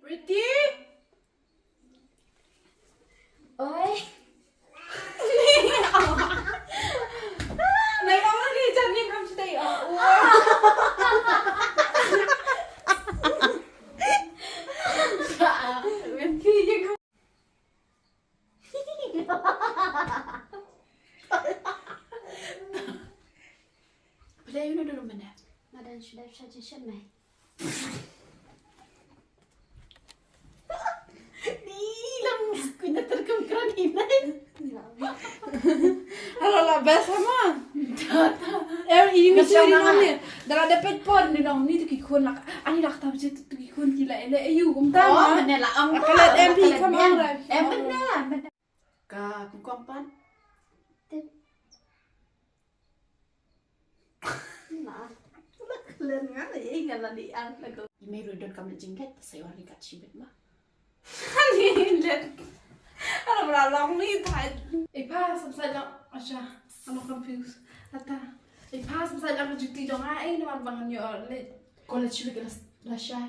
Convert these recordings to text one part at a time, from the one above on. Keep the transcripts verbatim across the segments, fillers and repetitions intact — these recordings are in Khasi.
Pretty? Oi. Nai mama ni jan ni kam sitai. Ble yu no dulu mana? Madan sudah saja semai. Ni lang kuina terkem keran hinai. Halo la best sama. Eh, ini mesti ni nong ni. Dah ada pet por ni nong ni tu ki khun lak. Ani lak tam je tu ki khun ki la ele ayu kumta. Oh, mana la ang. Akalat M P kamang rai. Em mana? Ka kongpan. Tip. Nah. Len nga la ye nga la di ang la go. Ime ru don kam jingget sa yor ni kat shibit ma. Ni len. Ala bra long ni thai. E pa sam sa la asha. I'm confused. Ata. E pa sam sa la juti jong ai na ban bangan yo le. College week la shai.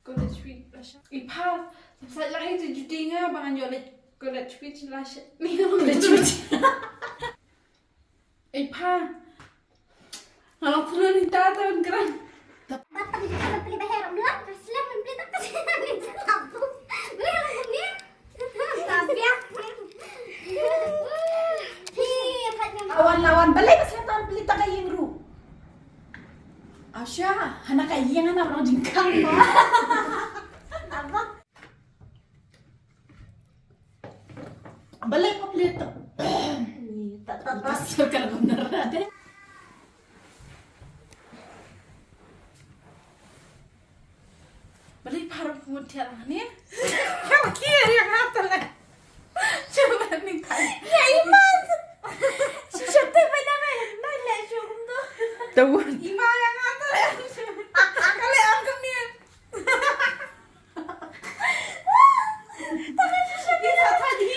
College week la shai. I pa, sa la hi tu juti nga ba ngan yo le college week la shai. Ni college week. I pa. Nga la pula ni ta ta kran. Tata di kana peli baher mla, slem peli tak kasi ni jelapu. Ni ni. Awan lawan balai ba sien tan peli taka ïing ru. Asha, hana ka ïing hana rong jingkang ba. Apa? Balai pa peli tak. Ni tak tak tak. Pasal kalau benar ada. Balik parang pun tiada ni. Kau kira yang apa lah? Cuba ni kan. Ya iman. Shisha tu mana mana mana cukup tu. Tahu. Iman yang apa lah? Kalau angkat ni. Tak ada shisha ni.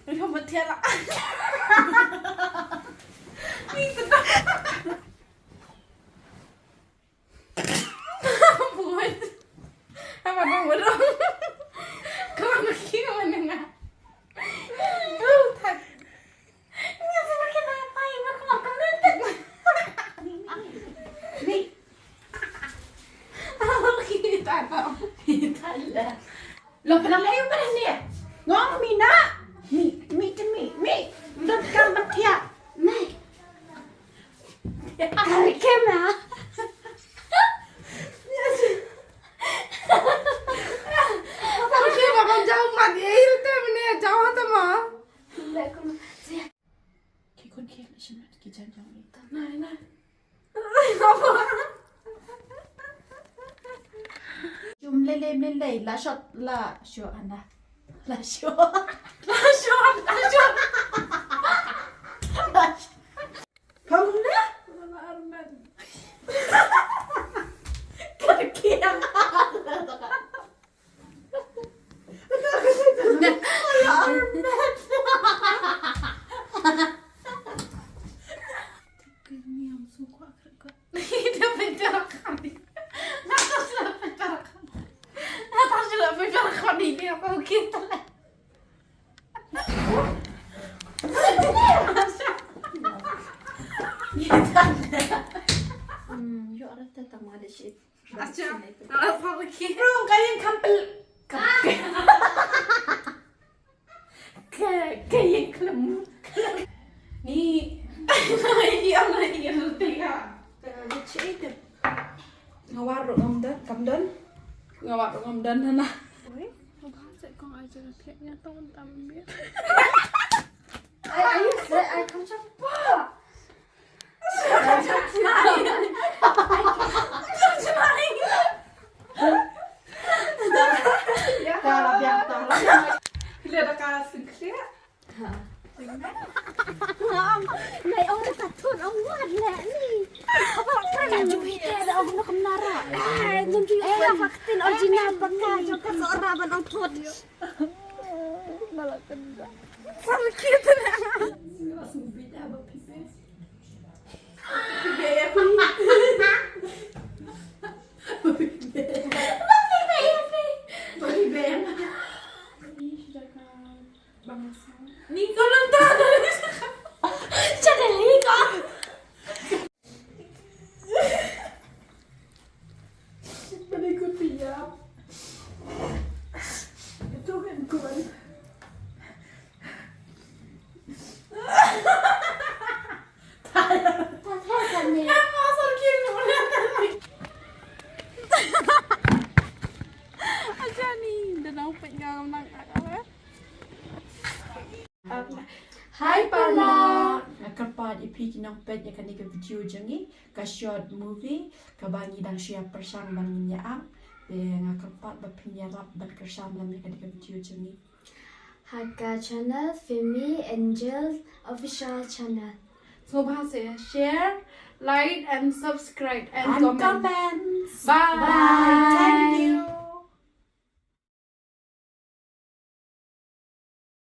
Ri hom thia la. Ni tu dah. Buat. Apa dong, apa dong? Kau nak kira mana nak? Aduh, tak. Lo pynlong leh, pynlong leh. Ngong mi na. Mi, mi te mi, mi. Dot kam batia. Mai. Kar kena. Kar kena kan jauh mat. Eh, itu mana jauh tu mah. Ki khun ki la shim ki jam jam ita. Nai, nai. Jum lele lele la shot la shot ana. La shot. La shot, la shot. La shot. Pam na? La arman. Kar kiang. Hmm, you are the tamale shit. Acha, acha, okay. Bro, ka ïing kam pel-, kam-, ka, ka ïing klem. Ni. Ni, ni, ni, ni, ni, ni. Nga war ruh ngam don, kam don. Nga war ruh ngam don hana. Oi, nga ba sa kong ai jong pek nya tong tam bia. Ai, ai, ai, ai, kam chapa. Iko lang ta. Siya dali ko. Balik ko tiap. Ito kan kuan. Ajani, da nang peit nga ngam nang. Hi para. Nga kyrpad ïa phi ki nongpeit ïa kane ka video jong ngi, ka short movie kaba ngi dang shu ïa pyrshang ban ngin ïa act. Te nga kyrpad ba phin ïarap ban kyrshan lem ïa kane ka video jong ngi ha ka channel Fimi Angel Official Channel. Sngewbha sa share, like and subscribe and comment. Bye.